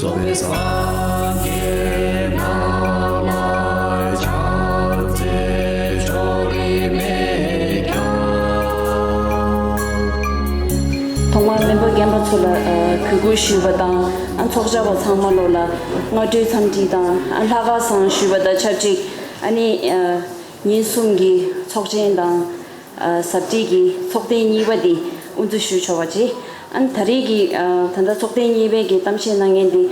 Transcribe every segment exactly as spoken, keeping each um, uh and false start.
ཐོག་མར་སྨན་པ་རྒན་པ་ཚོ་ལ་གུས་བཀུར་ཞུས་པ་དང་། ཨ་ཚོགས་བཅར་བ་ཚང་མ་ལོ་ལ་སྔ་དྲོའི་འཚམས་འདྲི་དང་། ཨ་ལྷག་དཀར་བཟང་ཞུས་པ་དང་ཆབས་ཅིག་ཨ་ནི་ཉིན་གསུམ་གྱི་ཚོགས་ཆེན་དང་། ཨ་ཟབ་ཁྲིད་ཀྱི་ཚོགས་ཐེངས་གཉིས་པ་འདི་དབུ་འཛུགས་ཞུ་ཆོག་པ་བྱས། ཨ་ནི་ད་རེས་ཀྱི་ཨ་ད་ལྟ་ཚོགས་ཐེངས་གཉིས་པའི་གི་གཏམ་བཤད་གནང་མཁན་འདི་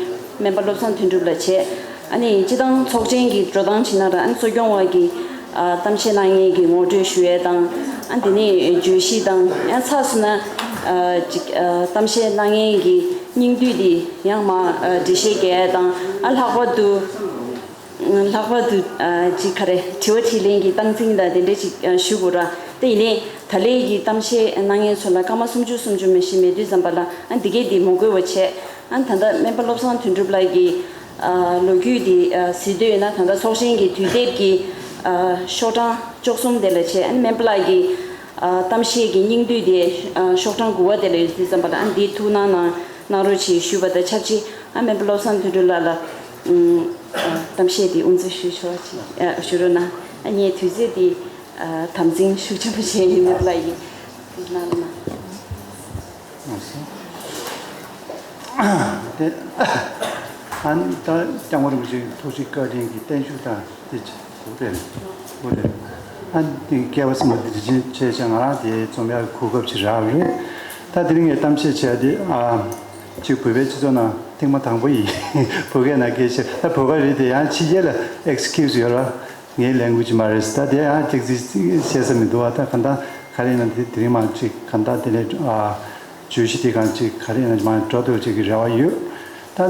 སྨན་པ་བློ་བཟང་དོན་གྲུབ་ལགས་བྱས། ཨ་ནི་སྤྱི་བཏང་ཚོགས་ཆེན་གྱི་འགྲོ་སྟངས་བྱས་ན་ར། ཨ་ནི་གཙོ་སྐྱོང་བ་གི་ཨ་གཏམ་བཤད་གནང་མཁན་གྱི་ངོ་སྤྲོད་ཞུ་ཡས་དང་། ཨ་དེ་ནས་བརྗོད་གཞི་དང་། ཡང་ཚགས་སུ་ན་ཨ་ཅིག་ཨ་གཏམ་བཤད་གནང་མཁན་གྱི་སྙིང་བསྡུས་འདི་ཡང་མ་ཨ་འགྲེལ་བཤད་རྒྱག་ཡས་དང་། ཨ་ལྷག་པར་དུ། ལྷག་པར་དུ་ཨ་ཅིག་ག་རེ། དྲི་བ་དྲིས་ལན་གྱི་སྟངས་འཛིན་དང་དེ་འདྲ་ཅིག་ཨ་ཞུ་དགོས་ར། དེ་ཡིན་ནའི་ད་ལན་གྱི་གཏམ་བཤད་གནང་མཁན་ཚོ་ལ་སྐར་མ་སུམ་ཅུ་སུམ་ཅུ་མ་གཞི་མེད་དུས་ཙམ་པ་ལ། ཨ་འདི་གས་འདི་མ་དགོས་པ་བྱས། ཨ་ད་ལྟ་སྨན་པ་བློ་བཟང་དོན་གྲུབ་ལགས་ཀྱི་ཨ་ལོ་རྒྱུས་འདི་ཨ་གཟིགས་འདོད་ཡོད་ན། ད་ལྟ་ཚོགས་ཆེན་གྱི་དུས་དེབ་ཀྱི་ཨ་ཤོག་གྲངས་བཅུ་གསུམ་དེ་ལ་བྱས། ཨ་ནི་སྨན་པ་ལགས་ཀྱི་ཨ་གཏམ་བཤད་ཀྱི་སྙིང་བསྡུས་དེ་ཨ་ཤོག་གྲངས་དགུ་པ་དེ་ལ་ཡོད་དུས་ཙམ་པ་ལ། ཨ་འདི་ཐུགས་སྣང་གནང་། གནང་རོགས་བྱེད་ཞུས་པ་དང་ཆབས་ཅིག་ཨ་སྨན་པ་བློ་བཟང་དོན་གྲུབ་ལགས་ལ་ཨམ་ཨ་གཏམ་བཤད་དེ་དབུ་འཛུགས་ཞུ་ཆོག་ཅིག་ཨ་ཞུ་རོགས་གནང་། ཨ་ངས་དུས་ཚོད་འདི་ཨ་དམ་འཛིན་ཤུགས་ཆེན་པོ་བྱས་ཡིན། སྨན་པ་ལགས་ཡིན། དེ་གནང་རོགས་གནང་། དེ་ཨ་ནི་ད་སྐྱབས་མགོན་རིན་པོ་ཆེའི་ཐུགས་རྗེ་བཀའ་དྲིན་གྱི་བརྟན་བཞུགས་དང་དེ་ཅི་འོ་རེད། འོ་རེད། ཨ་ནི་དེ་སྐལ་བ་གསུམ་པ་དེ་དེ་བཞིན་བྱས་བྱས་ང་རང་དེ་རྩོམ་ཡག་གོ་སྐབས་ཅིག་རག་རེད། ད་དེ་རིང་ངས་གཏམ་བཤད་བྱས་དེ་ཨ་ཅིག་བོད་པའི་སྤྱི་ཚོགས་ནང་ཐེངས་མ་དང་པོ་ཡིན། བོད་སྐད་ནང་སྐད་བཤད། ད་བོད་པ་རེད་དེ་ཡང་ཕྱི་རྒྱལ་ལ་ཨེག་སི་ཁིའུ་སི་ཡོད་ར། ངའི་ལེང་གུ་ཡེ་ཇི་མ་རེད། ད་དེ་ཡང་ཅིག་ཅིག་བཤད་ས་མི་འདུག་བ། ད་ག་ད་ག་རེ་ཡིན་ན་དེ་དེ་རིང་མ་ཅིག་ག་ད་དེ་ནས་ཨ་བརྗོད་གཞི་དེ་གང་ཅིག་ག་རེ་ཡིན་ན་མ་འགྲོ་འདུག་ཅིག་གི་རེ་བ་ཡོད། ད་ཨ།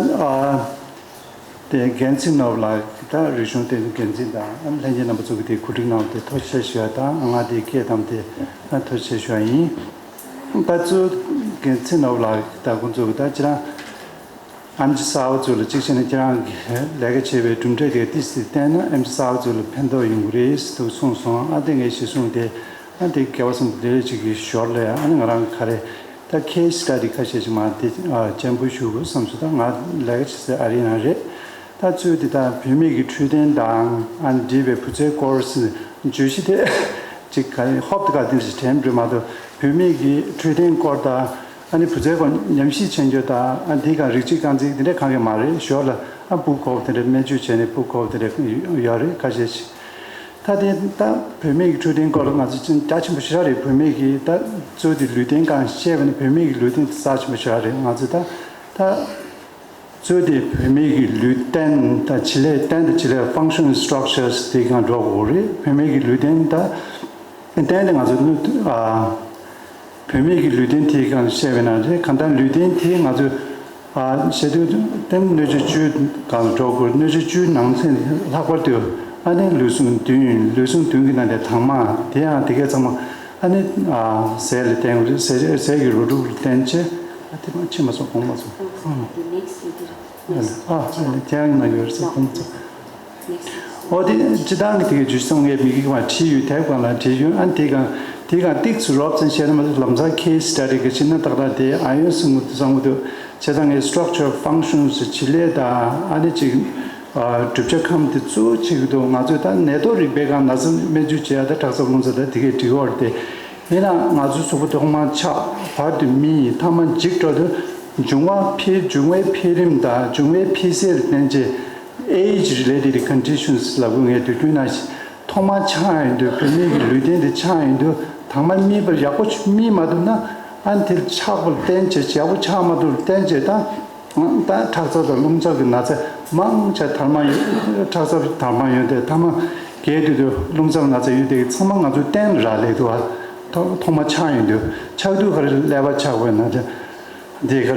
དེ་རྒན་ཚེ་ནོར་བུ་ལགས་ཀྱིས་ད་རིག་གཞུང་ལྟེ་གནས་འགན་འཛིན་དང་ལྷན་རྒྱས་རྣམ་པ་ཚོ་གིས་དེ་གོ་སྒྲིག་གནང་བ་དེ་ཐུགས་རྗེ་ཆེ་ཞུ་བ་དང་། ང་དེ་སྐད་བཏང་དེ་ཐུགས་རྗེ་ཆེ་ཞུ་བ་ཡིན། ད་གཙོ་བོ་རྒན་ཚེ་ནོར་བུ་ལགས་ཀྱིས་ད་ཁོང་ཚོ་གིས་ད་ཁྱེད་རང་ཨེམ་ཆི་གསར་པ་ཚོ་ལ་གཅིག་བྱས་ན་ཁྱེད་རང་གིས་ལས་ཀ་བྱེད་པའི་གྲུབ་འབྲས་དེ་ཏོག་ཙམ་བསྟན་ན་ཨེམ་ཆི་གསར་པ་ཚོ་ལ་ཕན་ཐོགས་ཡོང་གི་རེད་ཟེར་དུ་གསུངས་སོང་། ཨ་དེ་ངས་གཞི་བཟུང་སྟེ་ཨ་དེ་སྐལ་བ་གསུམ་པ་དེ་རེད་ཅིག་གི་ཞོར་ལ་ཨ་ནི་ང་རང་ག་རེ། ད་ཁེ་སི་ཊ་ཌི་ཁ་ཤས་ཅིག་མ་དེ་ཨ་སྤྱན་འབུལ་ཞུ་དགོས་བསམ་སོང་། ད་ང་ལས་ཀ་བྱེད་སའི་ཨ་རི་ནང་རེད། ད་གཙོས་དེ་ད་བུད་མེད་ཀྱི་འཕྲོད་བསྟེན་དང་ཨ་འདྲེས་པའི་བུ་ཚའི་སྐོར་ཟེར་བརྗོད་གཞི་དེ་ཅིག་ག་ཧོབ་ཏེ་ག་དེ་ཞིག་དྲན་འགྲོ་མ་གཏོགས། བུད་མེད་ཀྱི་འཕྲོད་བསྟེན་སྐོར་དང་ཨ་ནི་བུ་ཚའི་སྐོར་ཉམས་ཞིབ་བྱེད་རྒྱུ་དང་ཨ་འདི་ག་རིགས་གཅིག་རྐང་འཛིན་དེ་འདྲ་གང་གི་མ་རེད། ཞོར་ལ་ཨ་སྤུ་གུ་འཁོར་བ་དེ་འདྲ་སྨན་བཅོས་བྱས་ནས་སྤུ་གུ་འཁོར་བ་དེ་འདྲ་ཡོད་རེད་ཁ་ཤས་ཤིག་ད་དེ་ད་བུད་མེད་ཀྱི་འཕྲོད་བསྟེན་སྐོར་ལ་ང་ཚོ་ཅིག་རྒྱ་ཆེན་པོ་ཞེ་དྲག་རེད། བུད་མེད་ཀྱི་ད་གཙོ་བོ་དེ་ལུས་རྟེན་སྒང་བཤད་པ་ནི་བུད་མེད་ཀྱི་ལུས་རྟེན་དེ་རྩ་ཆེན་པོ་ཞེ་དྲག་རེད། ང་ཚོ་ད་ད་གཙོ་བོ་དེ་བུད་མེད་ཀྱི་ལུས་རྟེན་དང་བྱེད་ལས། རྟེན་དང་བྱེད་ལས། ཕང་ཤན་སི་ཊག་ཅར་སི་དེ་སྒང་འགྲོ་དགོས་རེད། བུད་མེད་ཀྱི་ལུས་རྟེན་ད་རྟེན་དེ་ང་ཚོ་ནི་ཨ། བུད་མེད་ཀྱི་ལུས་རྟེན་དེའི་སྒང་བཤད་པ་ན་རེད། གང་ལྟར་ལུས་རྟེན་དེ་ང་ཚོས་ཨ་བཤད་དུས་དེ་སྣོད་བཅུད་བཅུའི་སྒང་ལ་འགྲོ་དགོས། སྣོད་བཅུད་བཅུའི་ནང་ཚན་ལྷག་པར་དུ་ཨ་ནི་ལུས་ཟུངས་བདུན། ལུས་ཟུངས་བདུན་གྱི་ནང་ནས་དྭངས་མ་དེ་ཡང་དེ་གས་ཚང་མ་ཨ་ནི་ཨ་ཟས་ལ་བརྟེན་དགོས་རེད། ཟས་ཟས་ཀྱི་རོ་དྲུག་ལ་བརྟེན་བྱས། ཨ་དེ་མ་ཕྱིན་མ་སོང་། གོང་མ་སོང་། ཨ་དེ་ནེག་སི་ཊི་དེ་རེད། ཨ་ཨ་ཨ་ནི་དེ་ཡང་ན་ཡོད་རེད་ཟེར། གོང་མ་སོང་། འོ་དེ་སྤྱི་བཏང་གི་དེ་གའི་ཇུས་སོང་ངས་མི་གི་མ་བྲིས་ཡོད། དེབ་སྒང་ལ་བྲིས་ཡོད། ཨ་ནི་དེ་གང་དེ་གང་ཏིག་ཙམ་རོབ་ཙམ་བཤད་ན་མ་གཏོགས་ལམ་སང་ཁེ་སི་ཊ་ཌི་གི་ཕྱིན་ན་ཏག་ཏག་དེ་ཨ་ཡོན་སྲུང་གི་འདུག་བསམ་གི་འདུག་བྱས་ཙང་ངས་སི་ཊག་ཅར་ཕང་ཤན་སི་བྱེད་ལས་དང་ཨ་ནི་ཅིག་ཨ་གྲུབ་ཆ་ཁམས་དེ་གཙོ་བོ་བྱེད་ཀྱི་འདུག་ང་ཚོས་ད་ནད་ཐོག་རིག་པའི་སྒང་ན་ཚ་སྨན་བཅོས་བྱེད་ཡ་ད་ཁྲག་རྩ་རླུང་རྩ་ད་དེ་གའི་འགྲིག་གི་རེད་དེ། ཡིན་ནའང་ང་ཚོའི་གཟུགས་པོ་ཐོག་མར་ཆགས། བར་དུ་མི་ཡིན། ཐ་མ་འཇིག་འགྲོ་དུས་འབྱུང་བ་འཕེལ་འབྱུང་བའི་འཕེལ་རིམ་དང་འབྱུང་བའི་འཕེལ་ཟད་ལ་བརྟེན་བྱས་age related conditions ལབ་དགོས་ངེས་དུས། རྒྱུན་ན་ཐོག་མར་ཆགས་ཡོང་དུས་བུད་མེད་ཀྱི་ལུས་རྟེན་དེ་ཆགས་ཡོང་དུས་དྭངས་མ་གཉིས་པར་ཡག་པོ་སྨིན་མ་ཐུབ་ན་ཨ་ནི་དེ་ཆགས་པ་ལ་བརྟེན་བྱས་ཡག་པོ་ཆགས་མ་ཐུབ་ལ་བརྟེན་བྱས་ད། ད་ཁྲག་རྩ་དང་རླུང་རྩ་གི་ན་ཚ་མང་ཆེ་དྭངས་མ་ཡོད། ཁྲག་རྩ་དྭངས་མ་ཡོད་དེ་ཐ་མ་རྒས་དུས་དུས་རླུང་རྩ་ན་ཚ་ཡོད་དེ་ཚང་མ་ང་ཚོའི་སྟེང་ལ་རག་ལས་འདུག་ཨ། ཐོག་ཐོག་མ་ཆགས་ཡོང་དུས་ཆགས་དུས་ག་རེ་ཀླད་པ་ཆགས་པ་ན་ཚ་དེ་ག་རེ་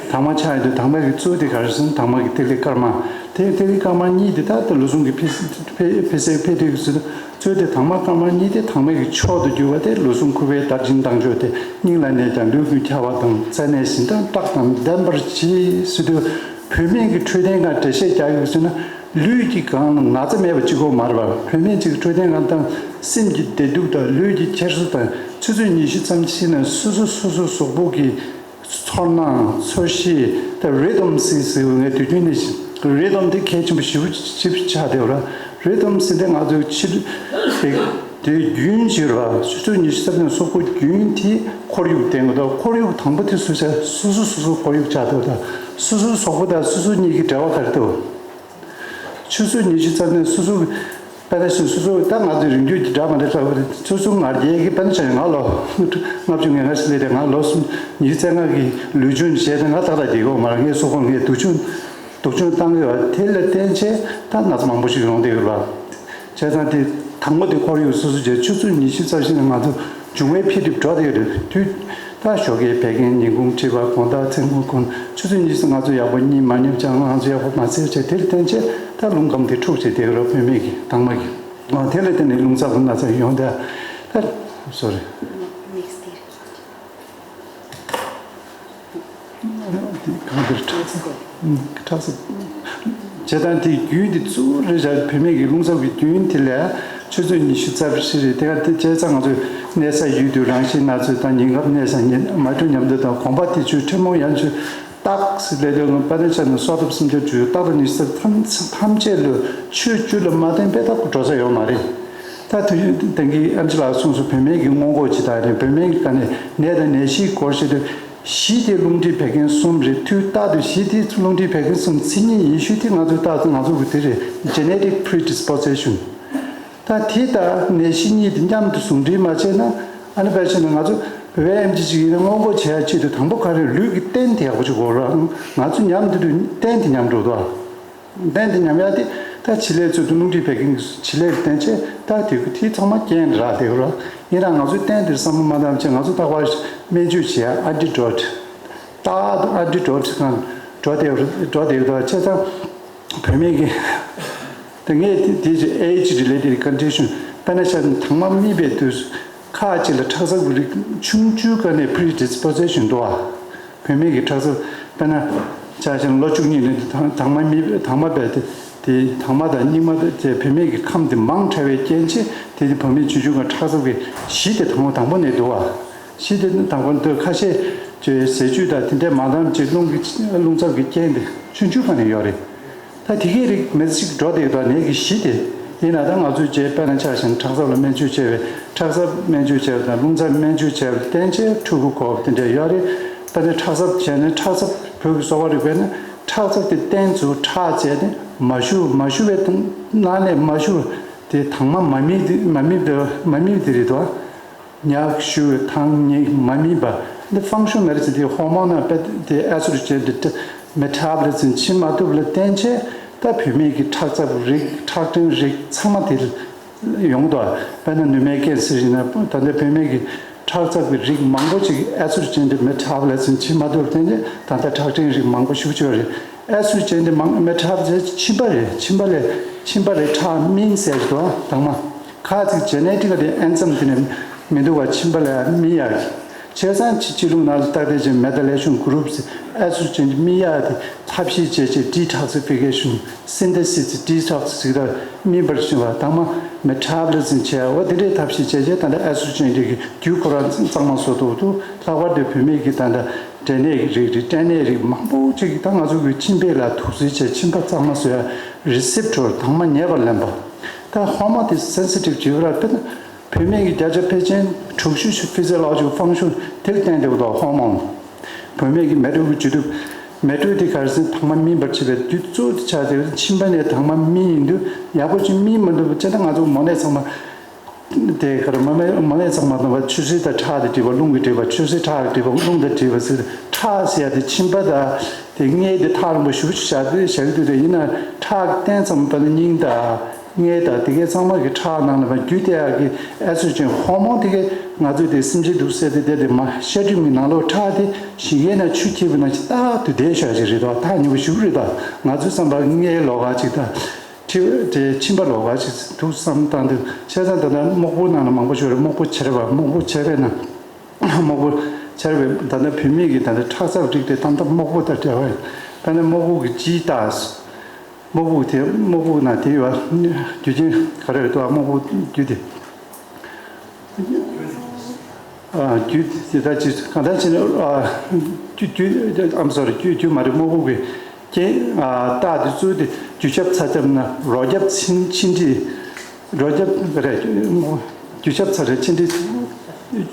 དྭངས་མ་ཆགས་ཡོང་དུས་དྭངས་མའི་གི་གཙོ་དེ་ག་རེ་ཟེར་ན་དྭངས་མ་གི་ཐིག་ལེ་དཀར་དམར་དེ་ཐིག་ལེ་དཀར་དམར་གཉིས་དེ་ད་ལྟ་ལུས་ཟུངས་ཀྱི་འཕེལ་འཕེལ་འཕེལ་ཟད་འཕེལ་དུས་ཀྱི་ཚུལ་དུ། གཙོ་དེ་དྭངས་མ་དཀར་དམར་གཉིས་དེ་དྭངས་མའི་གི་མཆོག་ཏུ་གྱུར་པ་དེ་ལུས་ཟུངས་ཁུ་བའི་དར་སྦྱིན་ལྡང་ཕྱོགས་ཏེ། སྙིང་ལ་གནས་ཀྱང་ལུས་ཀུན་ཁྱབ་པ་དང་། རྩ་ནས་གཞན་དང་བྲལ་དང་ལྡན་པར་གྱིས་ཟེར་དུས། བུད་མེད་ཀྱི་འཕྲོད་བསྟེན་སྒང་འགྲེལ་བཤད་རྒྱག་ཡོད་ཟེར་ན། ལུས་ཀྱི་སྒང་ན་ཚ་མེད་པ་གཅིག་པོ་མ་རེད་པ། བུད་མེད་ཅིག་གི་འཕྲོད་བསྟེན་སྒང་དང་སེམས་ཀྱི་བདེ་སྡུག་དང་ལུས་ཀྱི་འཁྱེར་སོ་དང་ཆུ་ཚོད་ཉི་ཤུ་ཙམ་ཕྱིན་ན་སོ་སོ་སོ་སོ་གཟུགས་པོ་གི་ཚོར་སྣང་ཚོར་ཤེས་དེ་རི་དམ་སི་ཟེར་བའི་ངའི་དུས་རྒྱུན་ནས་རི་དམ་དེ་གལ་ཆེན་པོ་ཞེ་པོ་ཅིག་ཆགས་བསྡད་ཡོད་ར། རི་དམ་སི་དེ་ང་ཚོའི་ཕྱི་དེ་དུས་རྒྱུན་ཞིག་ར། ཆུ་ཚོད་ཉི་ཤུ་རྩ་བདུན་སོག་པོ་རྒྱུན་དེ་ཁོར་ཡུག་བསྟན་དགོས། ད་ཁོར་ཡུག་དང་པོ་དེ་སུ་ཆགས། སོ་སོ་སོ་སོ་ཁོར་ཡུག་ཆགས་འདུག་ད་སོ་སོའི་སོག་པོ་དང་སོ་སོ་གཉིས་ཀྱི་འབྲེལ་བ་ག་རེ་འདུག་ཆུ་ཚོད་ཉི་ཤུ་རྩ་གཉིས་སོ་སོ་གི་དཔེ་ལ་བཞག་སོ་སོ་ད་ང་ཚོའི་རིང་རྒྱུད་ཀྱི་འདྲ་མ་འདྲ་ལྟ་བུ་རེད། སོ་སོ་ང་རྒྱལ་གྱི་དཔེ་ན་ཆ་ཡང་ང་ལོ་ལྔ་བཅུ་ང་ལྔ་ཞིག་སླེབས་ཏེ་ང་ལོ་སུམ་ཉི་ཤུ་རྩ་ལྔ་གི་ལུས་སྦྱོང་བྱས་ཏེ་ང་ཏག་ཏག་བསྡད་ཀྱི་ཡོད་མ་རེད། ངའི་སོ་ཁོང་ངས་སྡུག་སྦྱོང་སྡུག་སྦྱོང་བཏང་གི་ཡོད། དེ་ལ་བརྟེན་བྱས་ད་ན་ཚ་མང་པོ་ཞིག་ཡོང་བསྡད་ཡོད་རེད་པ། བྱས་ཙང་དེ་དང་པོ་དེ་ཁོར་ཡུག་སོ་སོ་བྱས། ཆུ་ཚོད་ཉི་ཤུ་རྩ་བཞི་ནས་ང་ཚོ་འབྱུང་བའི་འཕེལ་འགྲིབ་འགྲོ་བསྡད་ཡོད་རེད། དུས་ད་ཞོགས་ཀས་བད་ཀན་ཉིན་གུང་མཁྲིས་པ་དགོང་དག་མཚན་གུང་གུང་ཆུ་ཚོད་ཉི་ཤུ་ང་ཚོ་ཡག་པོ་གཉིད་མ་ཉོབ་ཅང་ང་ཚོ་ཡག་པོ་མ་སད་བྱས། དེར་བརྟེན་བྱས་ད་རླུང་ཁམས་དེ་འཁྲུགས་བྱས་བསྡད་ཡོད་རེད། བུད་མེད་ཀྱི་དྭངས་མ་གི་ཨ་དེ་ལ་བརྟེན་ནས་རླུང་ཚ་པོ་ན་ཚ་ཡོང་ད་ད་སོ་རེད། གང་འདིར་ཁྲག་ཟ། ཁྲག་ཟ། བྱེད་སྟངས་དེའི་རྒྱུན་དེ་གཙོ་བོ་རེད་བཞག་བུད་མེད་ཀྱི་རླུང་ཚབ་ཀྱི་རྒྱུན་དེ་ལས་ཆུ་ཚོད་ཉི་ཤུ་རྩ་བཞི་རེད། དེ་ག་དེ་བྱས་ཙང་ང་ཚོས་གནས་ས་ཡུལ་དུས་རང་བཞིན་སྣ་ཚོགས་དང་ཉིན་རྒྱབ་གནས་ས་ཉིན་མ་གྲོས་ཉམས་འདོད་དང་གོམ་པ་དེ་ཆུ་ཁྲོད་མོ་ཡང་ཆུ་རྟགས་སུ་ལས་དོན་ངོ་པ་ནི་ཆ་ནས་སོ་ཐོབ་སུམ་ཅུ་དྲུག་རྟགས་དང་ཉི་ཤུ་རྩ་ཐམས་ཐམས་ཅད་ལ་ཆུ་བཅུ་ལ་མ་བརྟེན་པའི་ཐབས་འགྲོ་ས་ཡོད་མ་རེད། ད་དུས་དེང་གི་ཨེམ་ཆི་ལགས་གསུངས་སོ། བུད་མེད་ཀྱི་སྔོན་འགོག་ཇི་ལྟར་རེད། བུད་མེད་ཀྱི་ག་ནས་ནད་དང་ནད་གཞིའི་སྐོར་ཞིག་ཏུ་གཞི་དེ་རླུང་མཁྲིས་བད་ཀན་གསུམ་རེད། དུས་རྟག་ཏུ་གཞི་དེ་རླུང་མཁྲིས་བད་ཀན་གསུམ། མཚན་ཉིད་ཡེ་ཤུ་དེ་ང་ཚོའི་རྟག་ཏུ་ང་ཚོ་གི་དེ་རེད། Genetic predisposition། ད་དེ་དང་ནད་གཞི་གཉིས་དེ་མཉམ་དུ་ཟུང་འབྲེལ་མ་བྱས་ན་ཨ་ནི་དཔེ་བྱས་ན་ང་ཚོ་བོད་ཨེམ་ཆི་ཅིག་ཡིན་ན་སྔོན་འགོག་བྱེད་ཡ་ཆེད་དུ་དང་པོ་ག་རེ་ལུས་ཀྱི་རྟེན་དེ་ཡག་པོ་ཅིག་དགོས་ར། ང་ཚོ་ཉམས་དེ་དུས་རྟེན་དེ་ཉམས་འགྲོ་འདུག་རྟེན་དེ་ཉམས་ཡ་དེ་ད་བྱེད་ལས་ཚོད་དུ་རླུང་མཁྲིས་བད་ཀན་གྱི་བྱེད་ལས་བརྟེན་བྱས་ད་དེ་དེ་ཚང་མ་རྐྱེན་རག་བསྡད་ཡོད་ར། ཡིན་ནའང་ང་ཚོའི་རྟེན་དེར་བསམ་བློ་མ་བཏང་བྱས་ང་ཚོ་རྟག་པར་སྨན་བཅོས་བྱེད་ཡ་ཨན་ཊི་ཌོཊ། རྟག་ཏུ་ཨན་ཊི་ཌོཊ་སྒང་འགྲོ་བསྡད་ཡོད་ར། འགྲོ་བསྡད་ཡོད་ར། བྱས་ཙང་བུད་མེད་ཀྱི་དེ་ངས་དེ་དེ་ཅི་age related condition དཔེར་ན་ཆ་ནས་དྭངས་མ་མིད་པའི་དུས་སུ་ཁག་ཅིག་ལ་ཁྲག་འཛག་གི་རིགས་ཆུང་ཆུང་སྒང་ནས་predisposition འདུག་ཨ། བུད་མེད་ཀྱི་ཁྲག་འཛག་དཔེར་ན་ཆ་བཞག་ན་ལོ་བཅུ་གཉིས་ནས་དང་དྭངས་མ་མིད་དྭངས་མ་བས་དེ་དེ་དྭངས་མ་དང་སྙིགས་མ་དེ་བུད་མེད་ཀྱི་ཁམས་དེ་མང་དྲགས་པའི་རྐྱེན་བྱས་དེ་དེ་བུད་མེད་ཆུང་ཆུང་སྒང་ཁྲག་འཛག་གི་གཞི་དེ་དང་པོ་དང་པོ་ནས་འདུག་ཨ། གཞི་དེ་དང་པོ་འདུག་ཁ་ཤས་ཀྱི་ཟས་བཅུད་དང་དེ་འདྲས་མ་འདམ་ཅིག་རླུང་གི་རླུང་ཚབ་ཀྱི་རྐྱེན་དེ་ཆུང་ཆུང་སྒང་ནས་ཡོད་རེད། ད་དེ་གའི་རིགས་མི་ཚེ་གཅིག་འགྲོ་བསྡད་ཡོད་དོ། ནད་ཀྱི་གཞི་དེ་ཡིན་ན་ད་ང་ཚོས་རྗེས་དཔེར་ན་ཆ་བཞག་ན་ཁྲག་འཛག་ལ་སྨན་བཅོས་བྱས་པའི་ཁྲག་འཛག་སྨན་བཅོས་བྱས་པ་དང་རླུང་འཛག་སྨན་བཅོས་བྱས་པ་བསྟེན་བྱས་ཕྲུ་གུ་གོ་བ་དེ་འདྲ་ཡོད་རེད། དཔེར་ན་ཁྲག་འཛག་བྱས་ན་ཁྲག་འཛག་བོད་ཀྱི་གསོ་བ་རིག་པས་ན་ཁྲག་འཛག་དེ་བསྟེན་ཚུལ་ཁྲག་བཅད་དེ་མ་ཞུ་མ་ཞུ་བའི་ནང་ནས་མ་ཞུ་བ་དེ་དྭངས་མ་མ་མིད་དེ་མ་མིད་དེ་མ་མིད་དེ་རེད་དོ། ཉག་ཤུ་དང་ཉིག་མ་མིན་པ། འདི་ཧྥང་ཤུ་མེར་ཟེར་དེ་ཧོར་མོན་ནང་དཔེ་དེ་ཨེ་སི་ཊོ་ཇེན་དེ་མེ་ཊ་བོ་ལི་ཛམ་བྱེད་མ་ཐུབ་ལ་བརྟེན་བྱས་ད་བུད་མེད་ཀྱི་ཁྲག་འཛག་རིགས་ཁྲག་ཕྲན་རིགས་ཚང་མ་དེ་ཡོང་གི་འདུག་དཔེར་ན་ནུ་མའི་ཀེན་སར་ཡིན་ན་ད་ལྟ་བུད་མེད་ཀྱི་ཁྲག་འཛག་གི་རིགས་མང་པོ་ཅིག་ཨེ་སི་ཊོ་ཇེན་དེ་མེ་ཊ་བོ་ལི་ཛམ་བྱེད་མ་ཐུབ་ལ་བརྟེན་བྱས་ད་ལྟ་ཁྲག་ཕྲན་རིགས་མང་པོ་ཞེ་པོ་ཅིག་ཡོད་རེད། ཨེ་སི་ཊོ་ཇེན་དེ་མང་མེ་ཊ་བོ་ལི་ཛམ་མཁྱིན་པ་རེད། མཁྱིན་པ་ལས་མཁྱིན་པ་ལས་ཁྲག་སྨིན་ཟེར་གྱི་འདུག་དྭངས་མ། ཁ་ཅིག་ཇེ་ནེ་ཊིག་དེ་ཨེན་ཛམ་དེ་ནས་མི་འདུག་པ་མཁྱིན་པ་ལས་སྨིན་ཡག་གི། བྱས་ཙང་ཕྱི་ཕྱི་རླུང་ནང་ལ་བཏགས་ཏེ་ཅིག་མེ་ཐི་ལེ་ཤན་གུ་རུབ་ཟེར་ཨེ་སི་ཊོ་ཇེན་དེ་སྨིན་ཡག་དེ་ཐབས་ཤེས་བྱས་བྱས་ཌི་ཊོག་སི་ཕི་ཀེ་ཤན་སིན་ཐེ་སིས་ཌི་ཊོག་སི་ཟེར་གྱི་འདུག་སྨིན་པར་བྱེད་པ་དྭངས་མ་མེ་ཊ་བོ་ལི་ཛམ་བྱས་འོ་དེ་འདྲའི་ཐབས་ཤེས་བྱས་བྱས་ད་ལྟ་ཨེ་སི་ཊོ་ཇེན་དེ་གི་རྒྱུ་ཁོ་རང་གཙང་མ་བཟོ་ཐུབ་འདུག་ལྷག་པར་དུ་བུད་མེད་ཀྱི་ད་ལྟ་འབྲས་ནད་ཀྱི་རིགས་རེད། སྐྲན་ནད་རིགས་མང་པོ་ཅིག་ད་ང་ཚོ་གི་མཆིན་པའི་ལ་དུག་སེལ་བྱས་མཆིན་པ་གཙང་མ་བཟོ་ཡ་རི་སེབ་ཊོར་དྭངས་མ་ཉེ་བར་ལེན་པ། ད་ཧོར་མོན་དེ་སེན་སི་ཊིབ་བྱེད་པ་ལ་དཔེར་ན་བུད་མེད་ཀྱི་བརྒྱ་ཆ་ཕལ་ཆེར་དྲུག་ཅུ་ཕི་ཛི་ཡོ་ལོ་ཇི་ཀལ་ཧྥང་ཤུན་དེར་བརྟེན་ཏེ་འདུག་ཧོར་མོན། བུད་མེད་ཀྱི་མེ་དྲོད་ཀྱི་བཅུད་དུ་མེ་དྲོད་དེ་ག་རེ་ཟེར་དྭངས་མ་སྨིན་པར་བྱེད་པའི་དུས་གཙོ་དེ་ཆགས་ཏེ་མཆིན་པ་ནས་དྭངས་མ་སྨིན་ཡིན་དུས་ཡག་པོ་ཅིག་སྨིན་མི་འདུག་པ་བྱས་ན་ང་ཚོ་མོ་ནད་ཚང་མ། དེ་གར་མ་མེ་མ་མེ་ཚང་མ་དང་བ་ཆུ་སེར་དང་ཁྲག་དང་བྲིས་པ་རླུང་གིས་བྲིས་པ་ཆུ་སེར་ཁྲག་གིས་བྲིས་པ་རླུང་དང་བྲིས་པ་ཟེར་ཁྲག་ཟེར་ཡ་དེ་མཆིན་པ་དང་དེ་མངལ་དེ་ཐག་རིང་པོ་ཞེ་པོ་ཅིག་བཞག་དུས་བཞག་གི་འདུག་དེ་ཡིན་ན་ཁྲག་གི་རྟེན་ཙམ་པ་ནི་སྙིང་དང་མངལ་དང་དེ་གའི་ཚང་མ་གི་ཁྲག་ནང་ལ་བ་རྒྱུ་དེ་ཡ་གི་ཨེ་སི་ཊྲོ་ཇེན་ཧོར་མོན་དེ་གའི་ང་ཚོས་དེ་སེམས་ཅན་འདུག་ཟེར་དེ་དེ་དེ་མ་ཤ་སྒྲིམ་གི་ནང་ལོགས་ཁྲག་དེ་ཞིང་ཁའི་ནང་ཆུ་འཁྱིལ་བ་ནང་བཞིན་རྟག་ཏུ་བསྡད་ཤོག་ཅིག་རེད་དོ། ཐག་ཉེ་པོ་ཞེ་པོ་རེད་དོ། ང་ཚོའི་བསམ་པ་མངལ་ལོགས་ཀ་ཅིག་དང་། དེ་དེ་མཆིན་པ་ལོགས་ཀ་ཅིག་འདུག་བསམ་བཏང་དུས་བྱས་ཙང་ད་ལྟ་སྨུག་པོ་ནང་ལ་མང་པོ་ཤོར་རེད། སྨུག་པོ་ཆེར་བ་སྨུག་པོ་ཆེ་བའི་ནང་སྨུག་པོ་ཆེར་བའི་ད་ལྟ་བུད་མེད་ཀྱི་ད་ལྟ་ཁྲག་འཛག་རིགས་དེ་ད་ལྟ་སྨུག་པོ་དང་འབྲེལ་བ་ཡོད། ད་ནི་སྨུག་པོ་གི་ལྗིད་ལྟ། སྨུག་པོ་དེ་སྨུག་པོ་ནང་དེ་ཡོད་རྒྱུ་རྐྱེན་ག་རེ་ཡོད་དོ། སྨུག་པོ་རྒྱུ་དེ། རྒྱུད་དེ་ལྟར་ཅིག་གང་ལྟར་བྱས་ནས་རྒྱུད་རྒྱུད་I'm sorry རྒྱུད་རྒྱུད་མ་རེད། སྨུག་པོ་གི་རྐྱེན་རྟགས་དེ་ཚུལ་དེ་རྒྱུ་ཞབས་ཚ་རྒྱབ་ན་རོ་རྒྱབ་ཆིན་ཆིན་དྲི། རོ་རྒྱབ་ག་རེ། རྒྱུ་ཞབས་ཚ་རེད་ཆིན་དྲི།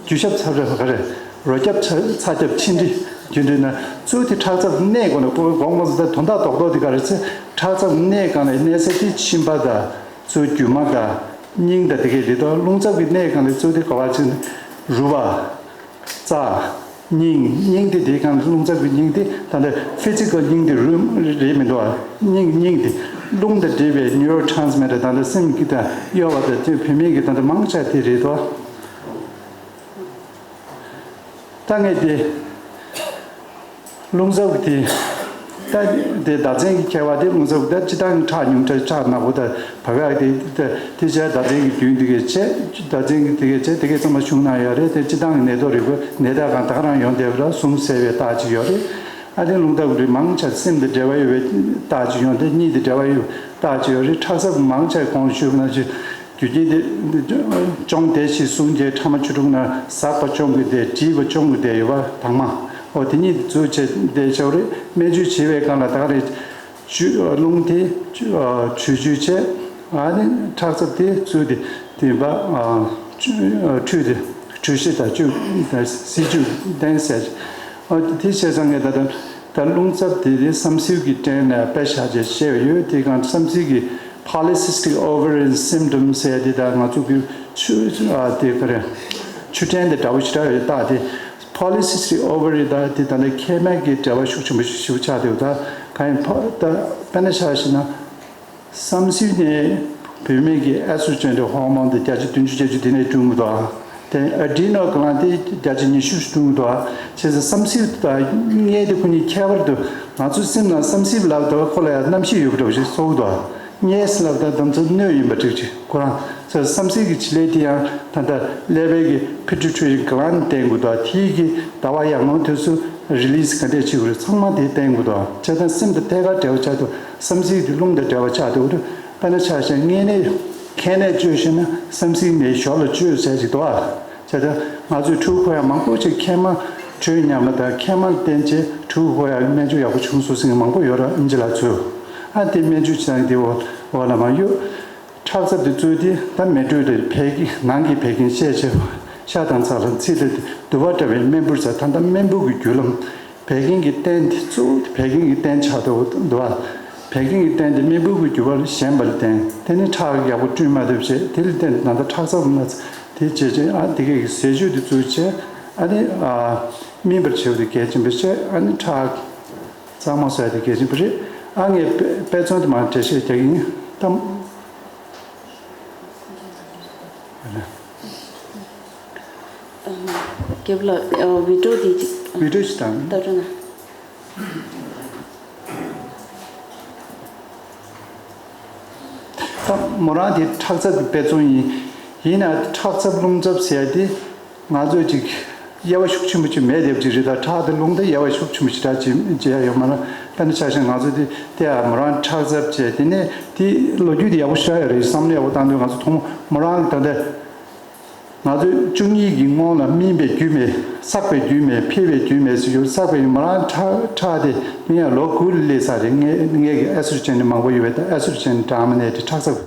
རྒྱུ་ཞབས་ཚ་རེད་ག་རེ། རོ་རྒྱབ་ཚ་ཚ་རྒྱབ་ཆིན་དྲི་རྒྱུ་འདྲེས་ན་ཚུལ་དེ་ཁྲག་རྩ་གནས་གོ་ན་གོ་གོང་མ་ཟེར་ད་དོན་དག་རྡོག་རྡོག་དེ་ག་རེ་ཚེ་ཁྲག་རྩ་གནས་གང་ལ་གནས་ས་དེ་མཆིན་པ་དང་ཚུལ་རྒྱུ་མ་དང་སྙིང་དང་དེ་གས་རེད་དོ། རླུང་རྩ་གི་གནས་གང་ལ་ཚུལ་དེ་ག་བ་ཅིག་རུས་པ། རྩ། སྙིང་། སྙིང་དེ་དེའི་སྒང་ལ་རླུང་རྩ་གི་སྙིང་དེ་ད་ལྟ་ཕི་ཛི་ཀལ་སྙིང་དེ་རུས་རེད་མི་འདུག་ཨ། སྙིང་སྙིང་དེ་རླུང་དང་འབྲེལ་བའི་ནིའུ་རོ་ཊྲན་སི་མི་ཊར་ད་ལྟ་སེམས་ཀྱི་དང་གཡོ་བ་དང་དེ་བུད་མེད་ཀྱི་ད་ལྟ་མང་ཆེ་དེ་རེད་དོ། ད་ངས་དེ་རླུང་རྩ་གི་དེ་ད་དེ་ཟླ་མཚན་གྱི་ཁྱད་པར་དེ་རླུང་རྩ་གི་ད་སྤྱི་བཏང་གི་ཁྲག་ཉུང་ཁྲག་ཁྲག་ནག་པོ་ད་བབས་ཡག་དེ་ད་དེ་བྱས་ཟླ་མཚན་གྱི་རྒྱུན་དེ་གས་བྱས་ཟླ་མཚན་གྱི་དེ་གས་བྱས་དེ་གས་ཚང་མ་བྱུང་ན་ཡག་རེད། དེ་སྤྱི་བཏང་གི་ནད་ཐོག་རིག་པའི་ནད་རྟགས་གང་ད་ག་རང་ཡོང་བསྡད་པ་ལ་ཟུངས་ཟད་པའི་རྟགས་ཅིག་ཡོད་རེད། ཨ་དེ་རླུང་རྟགས་རིགས་མང་ཆེ་སེམས་དང་འབྲེལ་བ་ཡོད་པའི་རྟགས་ཅིག་ཡོད་རེད། གཉིད་དང་འབྲེལ་བ་ཡོད་རྟགས་ཅིག་ཡོད་རེད། ཁྲག་ཚབ་མང་ཆེ་གོང་ཞུས་པ་ནང་བཞིན་རྒྱུ་རྐྱེན་དེ་ཅོང་དེ་ཞིག་གསུང་རྒྱའི་ཕྲ་མ་བཅུ་དྲུག་ན་ཟག་པ་ཅོང་གི་དེ་བྲིས་པ་ཅོང་གི་དེ་ཡོད་པ་དྭངས་མ་འོ་དེ་གཉིས་དེ་ཚུལ་བྱས་བསྡད་ཆོག་རེད། སྨན་བཅོས་བྱེད་པའི་སྒང་ལ་ད་ག་རེད། བཅུད་རླུང་དེ་བཅུད་བཅུད་བཅུད་བྱས། ཨ་ནི་ཁྲག་ཚབ་དེ་ཚུལ་དེ་དེ་འབའ་ཁྲུས་དེ་ཁྲུས་གཞི་དང་བཅུད་སྲིད་བཅུད་ལྡན་ཟེར། ཨ་དེ་བྱས་ཙང་ངས་ད་ལྟ་ད་རླུང་ཚབ་དེ་དེ་བསམ་སེའུ་གི་སྐྲན་ནས་དཔེ་བཞག་བྱས་བཤད་ཡོད། དེ་གང་བསམ་སེའུ་གི་polycystic ovarian syndrome ཟེར་དེ་ད་ང་ཚོ་གི་ཆུ་ཨ་དེ་ག་རེ་ཆུ་སྐྲན་དེ་འདྲ་བོ་ཞིག་རག་ཡོད། རྟགས་དེ་polycystic ovary ད་དེ་ད་ལྟ་མཁལ་མའི་གི་འབྲེལ་བ་ཤུགས་ཆེན་པོ་ཞིག་ཞིག་ཆགས་འདུག་ད་གང་ཡིན་ཕ་ད་དཔེར་ན་ཆ་བཞག་ན། བསམ་སེའུ་ནས་བུད་མེད་ཀྱི་ཨེ་སི་ཊྲོ་ཇེན་ཧོར་མོན་དེ་བརྒྱ་ཆ་བདུན་ཅུ་བརྒྱད་ཅུ་དེ་ནས་བསྐྲུན་གྱི་འདུག་དེ་ཨ་ཌི་རི་ནལ་གི་ལན་དེ་བརྒྱ་ཆ་ཉི་ཤུ་ཞིག་བསྐྲུན་གྱི་འདུག་བྱས་ཙང་བསམ་སེའུ་དང་མངལ་དེ་ཁོ་གཉིས་ཁྱད་པར་དུ་ང་ཚོའི་སེམས་ནང་བསམ་སེའུ་ལབ་དུས་ཁོ་ལ་ཡང་རྣམ་ཤེས་ཡོད་པ་འདྲ་བོ་ཞིག་ཚོར་གྱི་འདུག་མངལ་ཟེར་ལབ་དུས་དམ་ཚིག་སྣོད་ཡིན་པ་འགྲིག་ཅིག་ཁོ་རང་ཚོ་བསམ་སེའུ་གི་བྱེད་ལས་དེ་ཡང་ད་ལྟ་ཀླད་པའི་གི་ཕི་ཊུ་ཊི་རི་ཊི་རི་གི་ལན་བསྟན་གྱི་འདུག་དེའི་གི་ཟླ་བ་ཡར་ངོའི་དུས་སུ་རི་ལི་སི་ག་འདྲས་བྱེད་དགོས་རེད་ཚང་མ་དེ་བསྟན་གྱི་འདུག་བྱས་ཙང་སེམས་དང་ཐད་ཀར་འབྲེལ་བ་ཆགས་འདུག་བསམ་སེའུ་དེ་རླུང་དང་འབྲེལ་བ་ཆགས་འདུག་དཔེར་ན་ཆ་བཞག་མངལ་ནད་མཁལ་ནད་བཅོས་ཤེས་ན་བསམ་སེའུ་ནད་ཞོར་ལ་བཅོས་ཟེར་ཅིག་འདུག་ཨ། བྱས་ཙང་ང་ཚོས་ཕྲུ་གུ་ཁོ་ཡང་མང་པོ་ཅིག་མཁལ་མ་དྲོད་ཉམས་པ་དང་མཁལ་མ་བསྟེན་བྱས་ཕྲུ་གུ་ཁོ་ཡང་སྨན་བཅོས་ཡག་པོ་བྱུང་སོང་ཟེར་མཁན་མང་པོ་ཡོད་ར་ཨིན་ཇི་ལགས་ཚོས། ཨ་དེ་སྨན་བཅོས་བྱས་ཙང་དེ་འོག་འོག་ལ་མ་གཡུག་ཁྲག་རྩ་དེ་ཚོས་དེ་ད་མེ་དྲོད་དེ་བད་ཀན་ནང་གི་བད་ཀན་བཤད་བྱས་ཤ་དང་ཚྭ་ལ་ཚིལ་དེ་དུ་བ་འདྲ་བའི་སྨན་འབུར་ཟ་ད་ལྟ་སྨན་འབུར་གྱི་རྒྱུ་ལམ། བད་ཀན་གྱི་རྟེན་དེ་གཙོ་བོ་དེ་བད་ཀན་གྱི་རྟེན་ཆགས་འདུག་འདུག་བ། བད་ཀན་གྱི་རྟེན་དེ་སྨན་འབུར་གྱི་རྒྱུ་བ་ལ་ཞན་པ་ལ་བརྟེན་དེ་ནི་ཁྲག་ཡག་པོ་བསྐྲུན་མ་ཐུབ་བྱས་དེ་ལ་བརྟེན་ད་ལྟ་ཁྲག་རྩ་བུ་ན་དེ་བྱས་རྗེས་ཨ་དེ་གས་ཀྱི་ཟས་བཅུད་དེ་ཚོས་བྱས་ཨ་ནི་ཨ་སྨིན་པར་བྱེད་པ་དེ་གལ་ཆེན་པོ་བྱས་ཨ་ནི་ཁྲག་གཙང་མ་བཟོ་ཡ་དེ་གལ་ཆེན་པོ་རེད། ཨ་ངས་དཔེ་དཔེ་མཚོན་དུ་མ་འགྲེལ་བཤད་རྒྱག་གི་ཡིན་ད། རྒྱབ་ལ་བི་ཌིའོ་དེ་ཅིག་བི་ཌིའོ་ཅིག་དང་ལྟ་སྤྲོ་ན། ད་མོ་རང་དེ་ཁྲག་ཚབ་ཀྱི་དཔེ་མཚོན་ཡིན། ཡིན་ན་ཁྲག་ཚབ་རླུང་ཚབ་ཟེར་ཡ་དེ། ང་ཚོས་ཅིག་དབྱེ་བ་ཤུགས་ཆེན་པོ་ཅིག་མེད་བསྡད་པ་ཅིག་རེད་ད་ཁྲག་དང་རླུང་དང་དབྱེ་བ་ཤུགས་ཆེན་པོ་ཞེ་དྲག་ཅིག་བྱེད་ཡ་ཡོད་མ་རེད། དཔེར་ན་ཆ་བཞག་ང་ཚོ་དེ་དེ་ཡང་མོ་རང་ཁྲག་ཚབ་བྱས་དེ་ནས་དེ་ལོ་རྒྱུས་དེ་ཡག་པོ་ཞེ་དྲག་ཡོད་རེད་བསམ་བློ་ཡག་པོ་བཏང་དུས་ང་ཚོ་ཐོག་མ་མོ་རང་གི་ད་ལྟ་ང་ཚོས་བཅུ་གཉིས་ཀྱི་སྔོན་ལ་སྨིན་པའི་རྒྱུ་མེད་བསགས་པའི་རྒྱུ་མེད་འཕེལ་བའི་རྒྱུ་མེད་ཟེར་རྒྱུ་བསགས་པའི་མོ་རང་ཁྲག་ཁྲག་དེ་སྨིན་ཡ་ལོ་དགུ་ལ་སླེབས་ཚར་རེད། ངས་ངས་ཀྱི་ཨེ་སི་ཊྲོ་ཇེན་དེ་མང་པོ་ཡོད་པས་ད་ཨེ་སི་ཊྲོ་ཇེན་འདྲ་མིན་ནས་དེ་ཁྲག་ཚབ།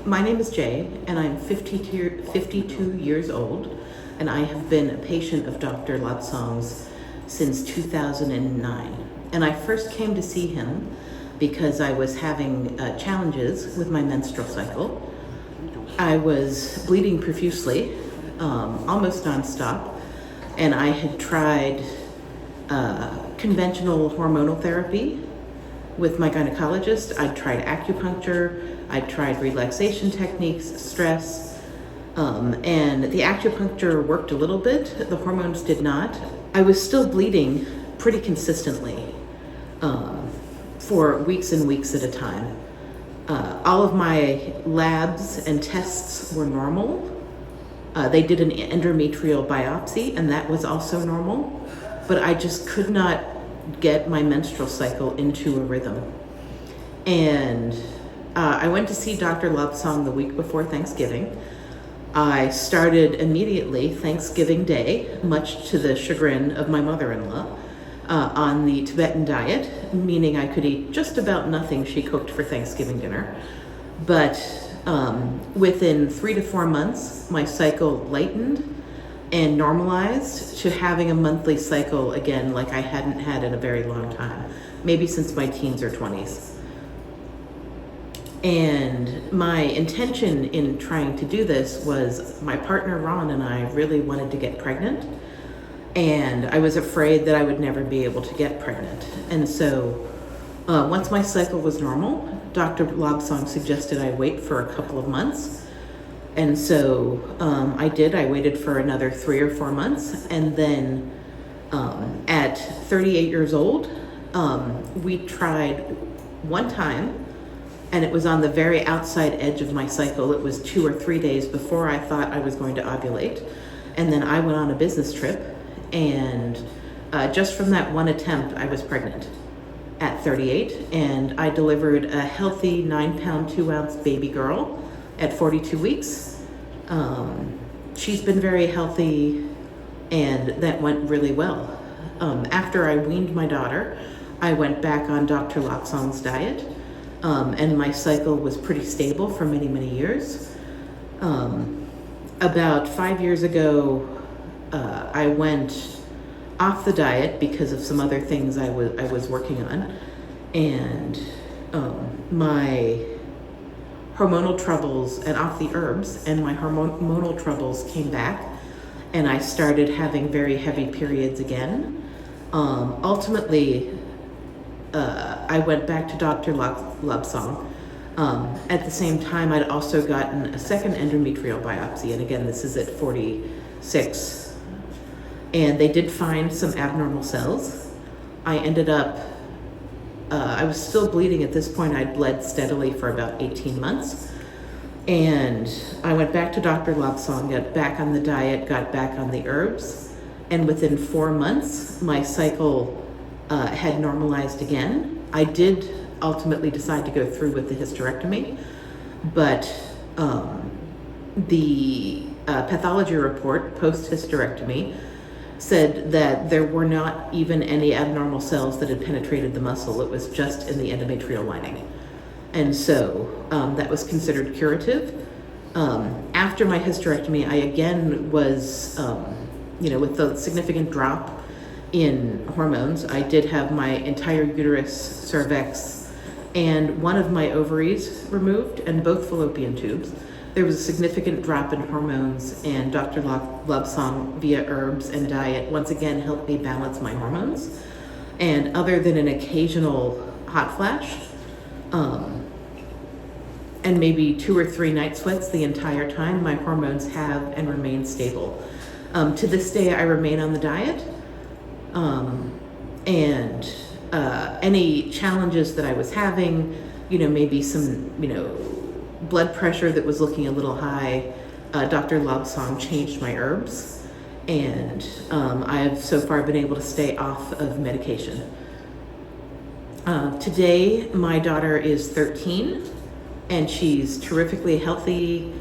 My name is Jay, and I am fifty-two, fifty-two years old, and I have been a patient of Doctor Lapsang's since two thousand nine. And I first came to see him because I was having uh, challenges with my menstrual cycle. I was bleeding profusely, um, almost nonstop, and I had tried uh, conventional hormonal therapy with my gynecologist. I tried acupuncture, I tried relaxation techniques, stress, um, and the acupuncture worked a little bit, the hormones did not. I was still bleeding pretty consistently um, for weeks and weeks at a time. Uh, all of my labs and tests were normal. Uh, they did an endometrial biopsy, and that was also normal. But I just could not get my menstrual cycle into a rhythm. And uh, I went to see Doctor Lapsang the week before Thanksgiving. I started immediately Thanksgiving Day, much to the chagrin of my mother in law, uh, on the Tibetan diet, meaning I could eat just about nothing she cooked for Thanksgiving dinner. But um, within three to four months, my cycle lightened and normalized to having a monthly cycle again, like I hadn't had in a very long time, maybe since my teens or twenties. And my intention in trying to do this was my partner Ron and I really wanted to get pregnant. And I was afraid that I would never be able to get pregnant. And so uh, once my cycle was normal, Doctor Lobsang suggested I wait for a couple of months. And so um, I did. I waited for another three or four months. And then um, at thirty-eight years old, um, we tried one time, and it was on the very outside edge of my cycle. It was two or three days before I thought I was going to ovulate. And then I went on a business trip, and uh, just from that one attempt, I was pregnant at thirty-eight, and I delivered a healthy nine pound, two ounce baby girl at forty-two weeks. Um, she's been very healthy, and that went really well. Um, after I weaned my daughter, I went back on Doctor Lobsang's diet, um, and my cycle was pretty stable for many, many years. Um, about five years ago, uh, I went off the diet because of some other things I was I was working on, and um, my hormonal troubles and off the herbs, and my hormonal troubles came back, and I started having very heavy periods again. Um, ultimately, uh, I went back to Doctor Lobsang. Um, at the same time, I'd also gotten a second endometrial biopsy, and again, this is at forty-six. And they did find some abnormal cells. I ended up, uh, I was still bleeding at this point. I'd bled steadily for about eighteen months. And I went back to Doctor Lobsang, got back on the diet, got back on the herbs. And within four months, my cycle uh, had normalized again. I did ultimately decide to go through with the hysterectomy, but um, the uh, pathology report post hysterectomy said that there were not even any abnormal cells that had penetrated the muscle. It was just in the endometrial lining. And so um, that was considered curative. Um, after my hysterectomy, I again was, um, you know, with the significant drop in hormones, I did have my entire uterus, cervix, and one of my ovaries removed and both fallopian tubes. There was a significant drop in hormones, and Doctor Lobsang, via herbs and diet, once again helped me balance my hormones. And other than an occasional hot flash, um, and maybe two or three night sweats the entire time, my hormones have and remain stable. Um, to this day, I remain on the diet. Um, and uh, any challenges that I was having, you know, maybe some, you know, blood pressure that was looking a little high, uh, Doctor Lobsang changed my herbs. And um, I've so far been able to stay off of medication. Uh, today, my daughter is thirteen, and she's terrifically healthy,